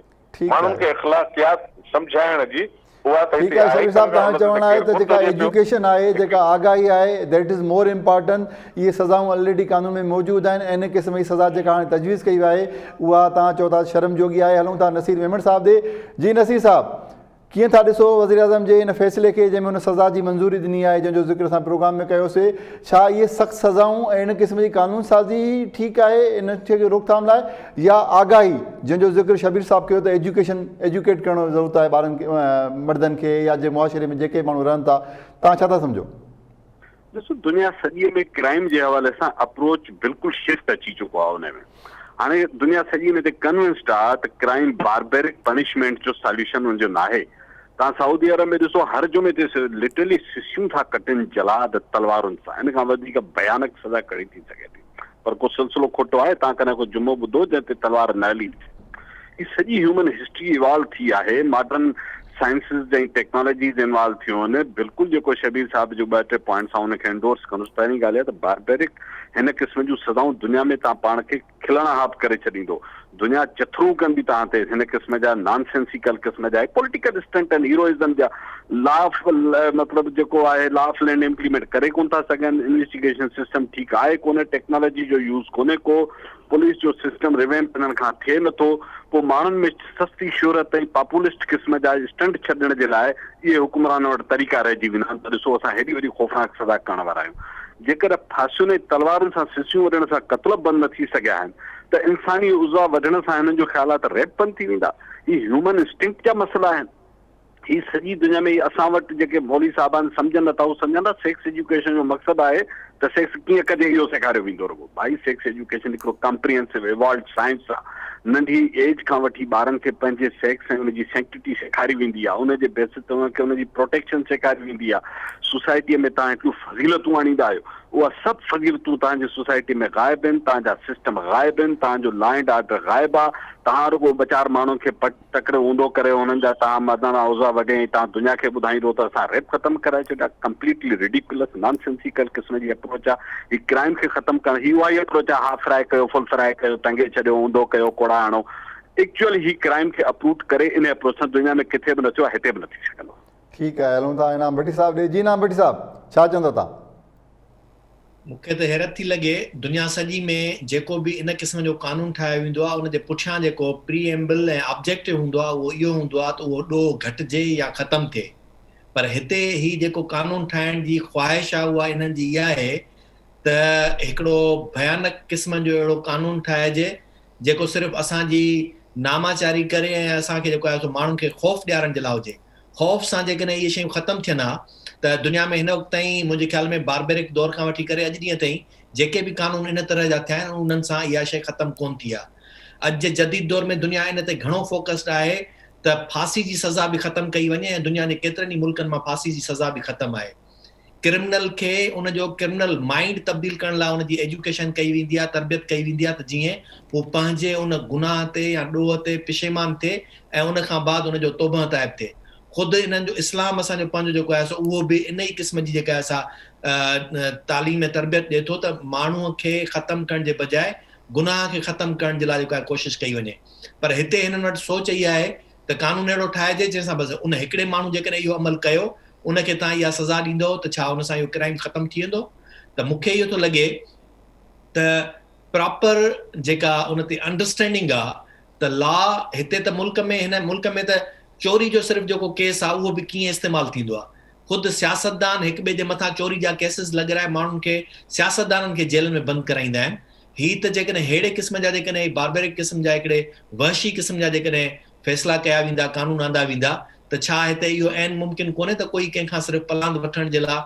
ماڻهن کي اخلاقيات سمجهائڻ جي، اها ته ٺيڪ هتي آهي آهي شبير ئي صاحب ڪونه ڪا توهان ان جو تي چوڻ ته آهي ڪير ته ڪونه جيڪا ٿو ڏئي پيو. ايجوڪيشن آهي جيڪا آگاهي آهي that is more important اهي سزائون الريڊي قانون ۾ موجود آهن ۽ ان قسم جي سزا جيڪا هاڻي تجويز ڪئي وئي آهي اها توهان چئو ٿا شرم جوڳي آهي هلون ٿا نصير ميمڻ صاحب ڏي جي نصير صاحب ڪيئن ٿا ڏسو وزيراعظم جي ان فيصلي کي جنهن ۾ هن سزا جي منظوري ڏني آهي جنهن جو ذڪر اسان پروگرام ۾ ڪيوسي ڇا اهي سخت سزائون ۽ ان قسم جي قانون سازي ئي ٺيڪ آهي ان شيء کي روڪٿام لاء يا آگاهي جنهن جو ذڪر شبير صاحب ڪيو ته ايجوڪيشن ايجوڪيٽ ڪرڻ ضرورت آهي ٻارن کي مردن کي يا جي معاشري ۾ جيڪي ماڻهو رهن ٿا توهان ڇا ٿا سمجهو؟ ڏسو دنيا سڄي ۾ ڪرائيم جي حوالي سان اپروچ بلڪل شفٽ اچي چڪو آهي ان ۾ هاڻي دنيا سڄي ان تي ڪنونسڊ آهي ته ڪرائيم باربيرڪ پنشمينٽ جو ساليوشن ان جو ناهي توهان سعودي عرب ۾ ڏسو هر جمعي تي لٽرلي سسيون ٿا ڪٽن جلاد تلوارن سان ان کان وڌيڪ ڀيانڪ سزا ڪهڙي ٿي سگهي ٿي پر ڪو سلسلو کوٽو آهي؟ توهان ڪڏهن ڪو جمعو ٻڌو جنهن تي تلوار نه هلي؟ هي سڄي هيومن هسٽري ايوالو ٿي آهي، ماڊرن سائنسز ۽ ٽيڪنالاجيز انوالو ٿيون آهن. بلڪل جيڪو شبير صاحب جو ٻه ٽي پوائنٽس آئون ان کي انڊورس ڪندس. پهرين ڳالهه اها ته باربيرڪ هن قسم جون سزائون دنيا ۾ توهان پاڻ کي کلڻ هاب ڪري ڇڏيندو. دنيا چٿرون ڪندي توهان تي هن قسم جا نان سينسيڪل قسم جا پوليٽيڪل اسٽنٽ ۽ هيروئزم جا لا آف مطلب جيڪو آهي لا آف لينڊ امپليمينٽ ڪري ڪون ٿا سگهن انويسٽيگيشن سسٽم ٺيڪ آهي ڪونه ٽيڪنالاجي جو يوز ڪونهي ڪو پوليس جو سسٽم ريويمپ انهن کان ٿئي نٿو پوء ماڻهن ۾ سستي شهرت ۽ پاپولسٽ قسم جا اسٽنٽ ڇڏڻ جي لاء اهي حڪمرانن وٽ طريقا رهجي ويندا آهن ته ڏسو اسان هيڏي وڏي خوفناڪ سزا ڪرڻ وارا آهيون. جيڪڏهن ڦاسين ۽ تلوارن سان سسيون وڍڻ سان قتل بند نه ٿي سگهيا آهن ته انساني عضوا وڍڻ سان هنن جو خيال آهي ته ريپ بند ٿي ويندا. هي هيومن انسٽنڪٽ جا مسئلا آهن. هي سڄي دنيا ۾ اسان وٽ جيڪي مولوي صاحبان سمجهن نٿا هو سمجهن ٿا سيڪس ايجوڪيشن جو مقصد آهي ته سيڪس ڪيئن ڪجي اهو سيکاريو ويندو رڳو ڀائي سيڪس ايجوڪيشن هڪڙو ڪمپريهنسو ايوالوڊ سائنس آهي ننڍي ايج کان وٺي ٻارن کي پنهنجي سيڪس ۽ ان جي سينڪٽٽي سيکاري ويندي آهي ان جي بيسس تي انهن کي ان جي پروٽيڪشن سيکاري ويندي آهي سوسائٽي ۾ توهان هڪڙيون فضيلتون آڻيندا آهيو اها سڀ فضيلتون توهان جي سوسائٽي ۾ غائب آهن توهان جا سسٽم غائب آهن توهان جو لا اينڊ آرڊر غائب آهي توهان رڳو ٻه چار ماڻهن کي پٽ تڪڙو اونڌو ڪري انهن جا تان مردانا عضوا وڍي ۽ تان دنيا کي ٻڌائيندو ته اسان ريپ ختم ڪرائي ڇڏيا ڪمپليٽلي ريڊيڪولس نان سينسيڪل قسم جي اپروچ آ هي ڪرائيم کي ختم ڪرڻ هي اها ئي اپروچ آ هاف فرائي ڪيو فل فرائي ڪيو ٽنگي ڇڏيو اونڌو ڪيو ڪوڙا هڻو ايڪچوئل هي ڪرائيم کي اپروٽ ڪري ان اپروچ سان دنيا ۾ ڪٿي به نه ٿيو آ هتي به نه ٿي سگهندو. ٺيڪ آهي هلون ٿا انعام ڀٽي صاحب ڏي جي انعام ڀٽي صاحب ڇا چوندو تان. مون کي ته حيرت ٿي لڳي، دنيا سڄي ۾ جيڪو به ان قسم جو قانون ٺاهيو ويندو آهي ان جي پٺيان جيڪو پري ايمبل ۽ آبجيڪٽو هوندو آهي اهو اهو هوندو آهي ته اهو ڏوهه گهٽجي يا ختم ٿئي پر هتي هي جيڪو قانون ٺاهڻ جي خواهش آهي اها انهن جي اها آهي ته هڪڙو ڀيانڪ قسم جو اهڙو قانون ٺاهجي جيڪو صرف اسان جي ناماچاري ڪري ۽ اسان کي جيڪو آهي سو ماڻهن کي خوف ڏيارڻ جي لاء هجي. خوف سان جيڪڏهن اهي شيون ختم ٿين ها ته دنيا ۾ هن وقت تائين منهنجي خيال ۾ باربيرڪ دور کان وٺي ڪري اڄ ڏينهن تائين جيڪي به قانون ان طرح جا ٿيا آهن انهن سان اها شيء ختم ڪونه ٿي آهي. اڄ جي جديد دور ۾ دنيا ان تي گهڻو فوڪسڊ آهي ته ڦاسي جي سزا به ختم ڪئي وڃي ۽ دنيا جي ڪيترن ئي ملڪن مان ڦاسي جي سزا به ختم آهي. ڪرمنل کي ان جو ڪرمنل مائينڊ تبديل ڪرڻ لاء ان جي ايجوڪيشن ڪئي ويندي آهي، تربيت ڪئي ويندي آهي ته جيئن هو پنهنجي ان گناهه تي يا ڏوهه تي پشيمان ٿئي ۽ ان کان بعد ان جو توبهه تائب ٿئي. خود انهن جو اسلام اسان جو پنهنجو جيڪو آهي سو اهو به ان ئي قسم جي جيڪا آهي سا تعليم ۽ تربيت ڏئي ٿو ته ماڻهوء کي ختم ڪرڻ جي بجاء گناهه کي ختم ڪرڻ جي لاء جيڪا آهي ڪوشش ڪئي وڃي. پر هتي هنن وٽ سوچ اها آهي ته قانون اهڙو ٺاهجي جنهن سان بس ان هڪڙي ماڻهو جيڪڏهن اهو عمل ڪيو ان کي توهان اها سزا ڏيندؤ ته ڇا ان سان اهو ڪرائيم ختم ٿي ويندو؟ ته مون کي اهو ٿو لڳي ته پراپر جيڪا ان تي انڊرسٽينڊنگ آ ته لا هتي ته ملڪ ۾ هن ملڪ ۾ ته چوري جو صرف جيڪو ڪيس آ اهو به ڪيئن استعمال ٿيندو آ خود سياستدان هڪ ٻئي جي مٿان چوري جا ڪيسز لڳرائي ماڻهن کي سياستدانن کي جيلن ۾ بند ڪرائيندا آهن هي ته جيڪڏهن ههڙي قسم جا جيڪڏهن هي باربيرڪ قسم جا هڪڙي وحشي قسم جا جيڪڏهن فيصلا ڪيا ويندا، قانون آندا ويندا ته ڇا هتي اهو عين ممڪن ڪونهي ته ڪوئي ڪنهن کان صرف پلاند وٺڻ جي لا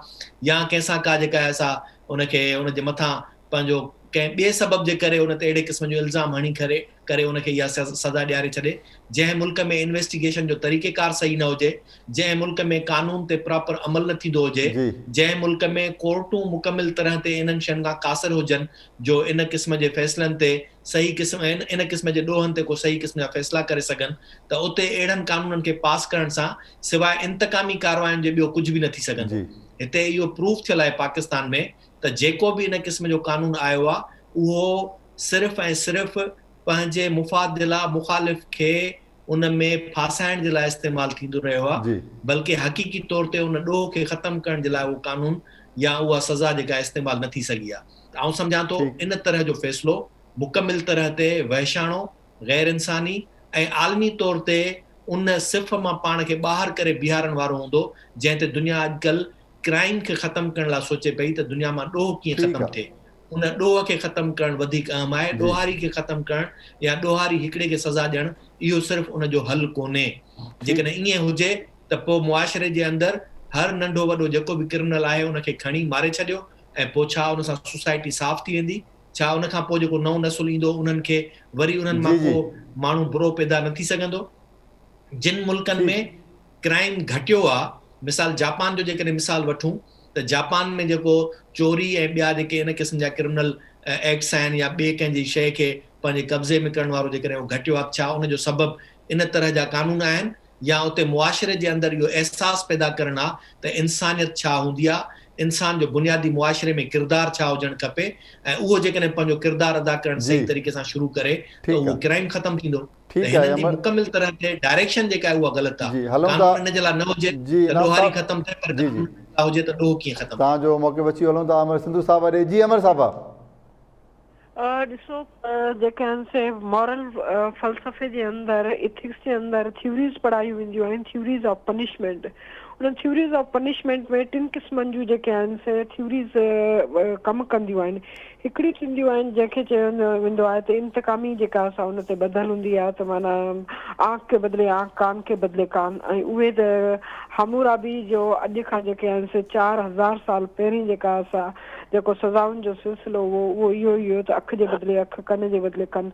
يا ڪنهن سان ڪا جيڪا آهي سا ان کي ان جي مٿان پنهنجو ڪنهن ٻئي سبب جي ڪري ان تي اهڙي قسم جو الزام هڻي ڪري ڪري ان کي اها سزا ڏياري ڇڏي جنهن ملڪ ۾ انويسٽيگيشن جو طريقيڪار صحيح نه هجي جنهن ملڪ ۾ قانون تي پراپر عمل نه ٿيندو هجي جنهن ملڪ ۾ ڪورٽون مڪمل طرح تي انهن شين کان قاصر هجن جو ان قسم جي فيصلن تي صحيح قسم ۽ ان قسم جي ڏوهن تي ڪو صحيح قسم جا فيصلا ڪري سگهن ته اتي اهڙن قانونن کي پاس ڪرڻ سان سواء انتقامي ڪارواين جي ٻيو ڪجهه به نه ٿي سگهندو. هتي اهو پروف ٿيل آهي پاڪستان ۾ ته جيڪو به ان قسم جو قانون آيو آهي اهو صرف ۽ صرف پنهنجي مفاد جي لاء مخالف کي ان ۾ ڦاسائڻ جي لاء استعمال ٿيندو رهيو آهي بلڪه حقيقي طور تي ان ڏوهه کي ختم ڪرڻ جي لاء اهو قانون يا اها سزا جيڪا استعمال نه ٿي سگهي آهي. ته آئون سمجهان ٿو ان طرح جو فيصلو مڪمل طرح تي وحشاڻو، غير انساني ۽ عالمي طور تي ان صف مان پاڻ کي ٻاهر ڪري بيهارڻ وارو هوندو جنهن تي دنيا اڄڪلهه ڪرائيم کي ختم ڪرڻ لاء سوچي پئي ته دنيا مان ڏوهه ڪيئن ختم ٿئي. ان ڏوهه کي ختم ڪرڻ وڌيڪ اهم آهي، ڏوهاري کي ختم ڪرڻ يا ڏوهاري هڪڙي کي سزا ڏيڻ اهو صرف ان جو حل ڪونهي. جيڪڏهن ائين هجي ته پوء معاشري جي اندر هر ننڍو وڏو جيڪو به ڪرمنل آهي ان کي کڻي ماري ڇڏيو ۽ پوء ڇا ان سان سوسائٽي صاف ٿي ويندي؟ ڇا ان کان پوء جيڪو نئون نسل ايندو انهن کي وري انهن مان ڪو ماڻهو برو پيدا نه ٿي سگهندو؟ جن ملڪن ۾ ڪرائيم گهٽيو آ، مثال جاپان جو جيڪڏهن مثال وٺون ته جاپان ۾ جيڪو چوري ۽ ٻيا جيڪي ان قسم جا ڪرمنل ايڪٽس آهن يا ٻئي ڪنهن جي شيء کي پنهنجي قبضي ۾ ڪرڻ وارو جيڪڏهن اهو گهٽيو آ ته ڇا ان جو سبب ان طرح جا قانون آهن؟ يا اتي معاشري جي اندر اهو احساس پيدا ڪرڻ آ ته انسانيت ڇا هوندي آ، انسان جو بنيادي معاشري ۾ ڪردار ڇا هجڻ کپي ۽ اهو جيڪڏهن پنهنجو ڪردار ادا ڪرڻ صحيح طريقي سان شروع ڪري ته اهو ڪرائيم ختم ٿيندو ته هنن جي مڪمل طرح تي ڊائريڪشن جيڪا آهي اها غلط آ، قانون ان جي لاء نه هجي ته ڏوهاري ختم ٿئي پر قانون ان جي لاء هجي ته ڏوهه ڪيئن ختم ٿئي. توهان جو موقف اچي هلون ٿا امر سنڌو صاحب ڏي جي امر صاحب. ڏسو جيڪي آهن سي مورل فلسفي جي اندر ايٿڪس جي اندر ٿيوريز پڙهايون وينديون آهن ٿيوريز آف پنشمينٽ انهن ٿيوريز آف پنشمينٽ ۾ ٽن قسمن جون جيڪي آهن سي ٿيوريز ڪم ڪنديون آهن هڪڙي ٿينديون آهن جنهن کي چيو ويندو آهي ته انتقامي جيڪا سا ان تي ٻڌل هوندي آهي ته معنيٰ آنک ڪي بدلي آنک ڪان ڪي بدلي ڪان ۽ اهي ته حمورابي جو اڄ کان جيڪي آهن سي 4000 سال پهرين جيڪا سا جيڪو سزائن جو سلسلو هئو اهو اهو ئي هيو ته اک جي بدلي اک، ڪن جي بدلي ڪن.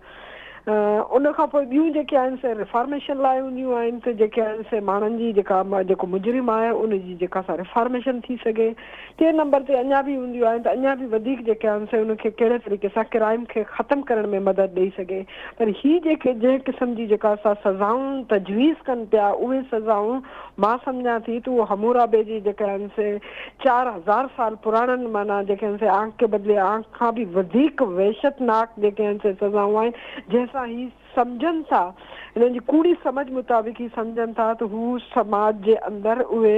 ان کان پوء ٻيون جيڪي آهن سي ريفارميشن لاء هونديون آهن ته جيڪي آهن سي ماڻهن جي جيڪا جيڪو مجرم آهي ان جي جيڪا سا ريفارميشن ٿي سگهي. ٽئين نمبر تي اڃا به هونديون آهن ته اڃا به وڌيڪ جيڪي آهن سي ان کي ڪهڙي طريقي سان ڪرائيم کي ختم ڪرڻ ۾ مدد ڏئي سگهي. پر هي جيڪي جنهن قسم جي جيڪا سا سزائون تجويز ڪن پيا اهي سزائون مان سمجهان ٿي ته اهو حمورابي جي جيڪي آهن سي 4000 سال پراڻن معنيٰ جيڪي آهن سي آنک ڪي بدلي آنک کان به وڌيڪ وحشت ناڪ جيڪي آهن سي سزائون آهن جنهن سان هي سمجهن ٿا هنن جي ڪوڙي سمجهه مطابق هي سمجهن ٿا ته هو سماج جي اندر اهي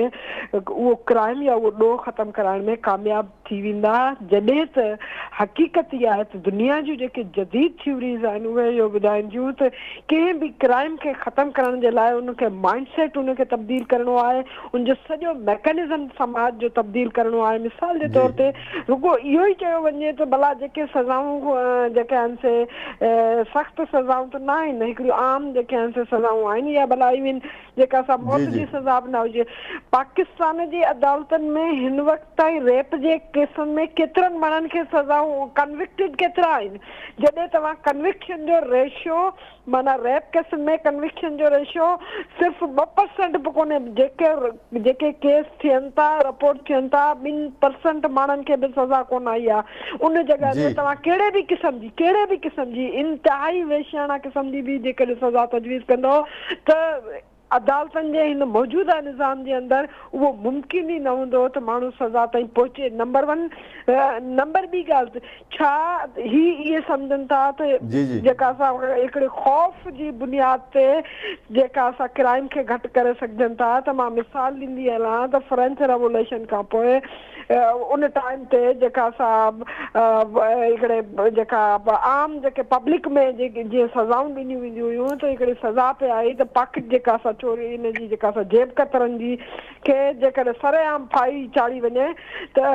اهو ڪرائيم يا اهو ڏوهه ختم ڪرائڻ ۾ ڪامياب ٿي ويندا جڏهن ته حقيقت اها آهي ته دنيا جون جيڪي جديد ٿيوريز آهن اهي اهو ٻڌائين ٿيون ته ڪنهن به ڪرائيم کي ختم ڪرڻ جي لاء ان کي مائنڊ سيٽ ان کي تبديل ڪرڻو آهي ان جو سڄو ميڪنزم سماج جو تبديل ڪرڻو آهي مثال جي طور تي رڳو اهو ئي چيو وڃي ته ڀلا جيڪي سزائون جيڪي آهن سي سخت سزائون ته نه آهن هڪڙيون عام جيڪي. جيڪي آهن سي سزائون آهن يا ڀلا ايون جيڪا سا موت جي سزا به نه هجي. پاڪستان جي عدالتن ۾ هن وقت تائين ريپ جي ڪيسن ۾ ڪيترن ماڻهن کي سزائون ڪنوڪٽيڊ ڪيترا آهن؟ جڏهن توهان ڪنوڪشن جو ريشو معنيٰ ريپ ڪيسن ۾ ڪنوڪشن جو ريشو صرف 2% به ڪونهي جيڪي جيڪي ڪيس ٿين ٿا رپورٽ ٿين ٿا 2% ماڻهن کي به سزا ڪونه آئي آهي ان جڳهه تي توهان ڪهڙي به قسم جي ڪهڙي به قسم جي انتهائي وحشياڻا قسم جي به جيڪڏهن سزا تجويز ڪندؤ ته عدالتن جي هن موجوده نظام جي اندر اهو ممڪن ئي نه هوندو ته ماڻهو سزا تائين پهچي نمبر ون نمبر ٻي ڳالهه ته ڇا هي اهي سمجهن ٿا ته جيڪا اسان هڪڙي خوف جي بنياد تي جيڪا اسان ڪرائم کي گهٽ ڪري سگهجن ٿا ته مان مثال ڏيندي هلان ته فرينچ ريووليشن کان پوء ان ٽائيم تي جيڪا سا هڪڙي جيڪا عام جيڪي پبلڪ ۾ جيڪي جيئن سزائون ڏنيون وينديون هيون ته هڪڙي سزا پئي آئي ته پاڪيٽ جيڪا سا چوري ان جي جيڪا سا جيب ڪترن جي کي جيڪڏهن سر عام ڦاهي چاڙهي وڃي ته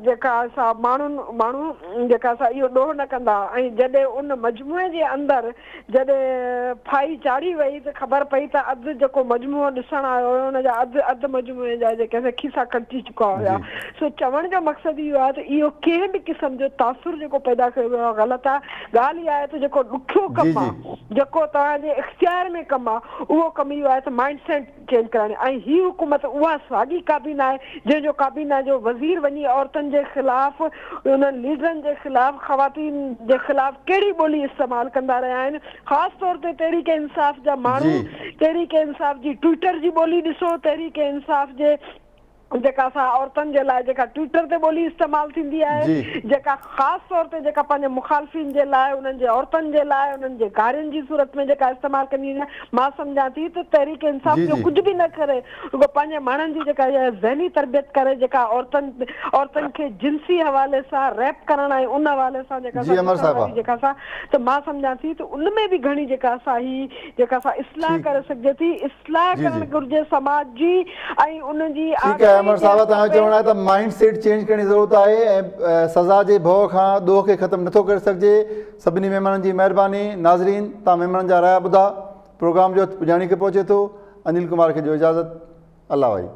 جيڪا سا ماڻهن ماڻهو جيڪا سا اهو ڏوهه نه ڪندا ۽ جڏهن ان مجموعي جي اندر جڏهن ڦاهي چاڙهي وئي ته خبر پئي ته اڌ جيڪو مجموعو ڏسڻ آيو هيو ان جا اڌ اڌ مجموعي جا جيڪي سي کيسا ڪٽجي چڪا هيا. سو چوڻ جو مقصد اهو آهي ته اهو ڪنهن به قسم جو تاثر جيڪو پيدا ڪيو ويو آهي غلط آهي. ڳالهه اها آهي ته جيڪو ڏکيو ڪم آهي، جيڪو توهان جي اختيار ۾ ڪم آهي اهو ڪم اهو آهي ته مائنڊ سيٽ چينج ڪرائڻ ۽ هي حڪومت اها ساڳي ڪابينا آهي جنهن جو ڪابينا جو وزير وڃي عورتن جي خلاف انهن ليڊرن جي خلاف خواتين جي خلاف ڪهڙي ٻولي استعمال ڪندا رهيا آهن خاص طور تي تحريڪ انصاف جا ماڻهو تحريڪ انصاف جي ٽوئٽر جي ٻولي ڏسو تحريڪ انصاف جي جيڪا سا عورتن جي لاء جيڪا ٽوئٽر تي ٻولي استعمال ٿيندي آهي جيڪا خاص طور تي جيڪا پنهنجي مخالفين جي لاء انهن جي عورتن جي لاء انهن جي گارين جي صورت ۾ جيڪا استعمال ڪندي وڃي مان سمجهان ٿي ته تحريڪ انصاف ٻيو ڪجهه به نه ڪري رڳو پنهنجي ماڻهن جي جيڪا اها ذهني تربيت ڪري جيڪا عورتن عورتن کي جنسي حوالي سان ريپ ڪرڻ ۽ ان حوالي سان جيڪا سا ڏسڻ واري جيڪا سا ته مان سمجهان ٿي ته ان ۾ به گهڻي جيڪا سا هي جيڪا سا اصلاح ڪري سگهجي ٿي اصلاح ڪرڻ گهرجي سماج جي ۽ ان جي ٺيڪ آهي امر آگاهي صاحب ڏيڻ توهان جو کپي. چوڻ آهي ته مائنڊ سيٽ چينج ڪرڻ جي ضرورت آهي ۽ سزا جي ڀؤ کان ڏوهه کي ختم نٿو ڪري سگهجي سڀني مهمانن جي مهرباني ناظرين توهان مهمانن جا رايا ٻڌا پروگرام جو وقت پڄاڻي کي پهچي ٿو انيل ڪمار کي ڏيو اجازت الله وائي.